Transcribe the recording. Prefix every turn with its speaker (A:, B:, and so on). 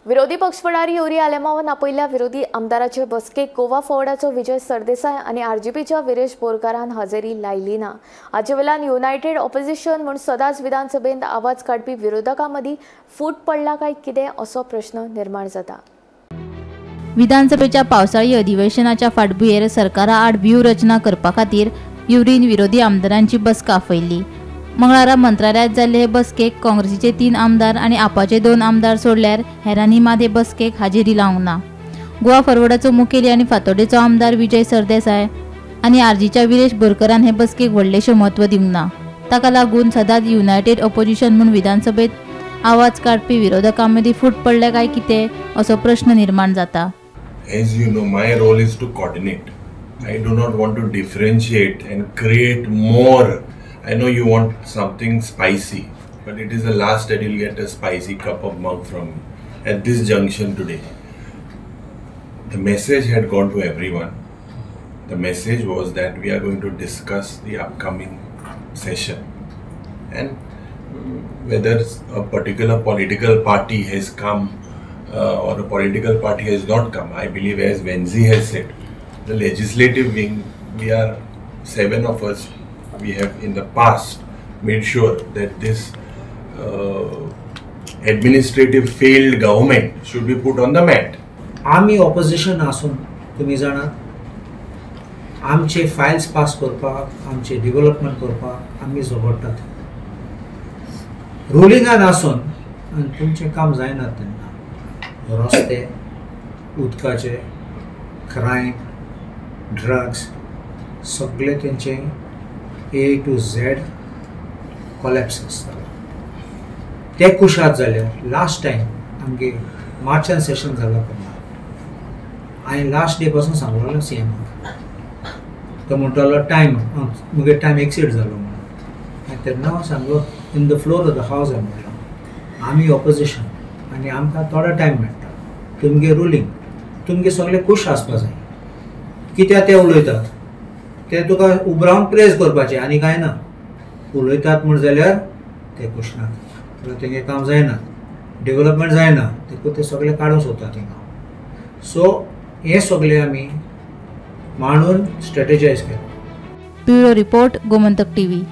A: विरोधी पक्ष फुडारी युरी आलेमावान आपयल्ल्या विरोधी आमदाराचे बसकेक गोवा फॉरवर्डाचो विजय सरदेसाय आनी आरजीपीच्या विरेश बोरकारान हजेरी लायली ना. हाचे वेल्यान युनायटेड ऑपोजिशन म्हूण सदांच विधानसभेंत आवाज काडपी विरोधकां मदीं फूट पडला काय कितें असो प्रश्न निर्माण जाता.
B: विधानसभेच्या पावसाळी अधिवेशनाच्या फाटभुंयेर सरकारा आड व्यूहरचना करपा खातीर युरीन विरोधी आमदारांची बसका आपयल्ली. मंगळारा मंत्रालयात जाल्ले हे बसकेक काँग्रेसीचे 3 आमदार आनी आपाचे 2 आमदार सोडल्यार हेरांनी मात हे बसकेक हाजेरी लावंक ना. गोवा फॉरवर्डाचो मुखेली आनी फातोडेचो आमदार विजय सरदेसाय आनी आरजीच्या विरेश बोरकरान हे बसकेक व्हडलेशें म्हत्व दिवंक ना. ताका लागून सदांच युनायटेड ऑपोजिशन म्हूण विधानसभेत आवाज काडपी विरोधकां मदीं फूट पडल्या काय कितें असो प्रश्न निर्माण जाता.
C: As you know, my role is to coordinate. I do not want to differentiate and create more. I know you want something spicy, but it is the last that you'll get a spicy cup of mug from me at this junction today. The message had gone to everyone. The message was that we are going to discuss the upcoming session and whether a particular political party has come or a political party has not come. I believe, as Venzi has said, the legislative wing, we are 7 of us. We have in the past made sure that this administrative failed government should be put on the mat.
D: आमी opposition आसून तुमी जाणात आमचे Fayol's pass करपाक, आमचे development करपाक आमी झगडटात. रुलिंगान आसून आनी तुमचें काम जायना तेन्ना रस्ते, उदकाचे, क्रायम, ड्रग्स सगळे तेंचे ए टू झेड कॉलॅप्स आसतालो. ते कुशाद जाल्यार लास्ट टायम आमगे मार्चान सेशन जालां तेन्ना हांवें लास्ट डे पासून सांगलेलो सी एमाक, तो म्हणटालो टायम मुगे टायम एक्सीड जालो म्हणून. आनी तेन्ना हांव सांगलो in the floor of the house हांवें म्हणलो आमी ऑपोजिशन आनी आमकां थोडो टायम मेळटा, तुमगे रुलींग, तुमगे सगळे खूश आसपा जाय. कित्याक ते उलयतात ते तुका उबरावन प्रेज करपाचें आनी कांय ना. उलयतात म्हूण जाल्यार ते खूश नात, जाल्यार तेंगे काम जायना, डेव्हलपमेंट जायना, देखून ते सगळे काडूंक सोदता तेंकां. सो हें सगळें आमी मांडून स्ट्रेटेजायज केलां.
B: Bureau report, Gomantak TV.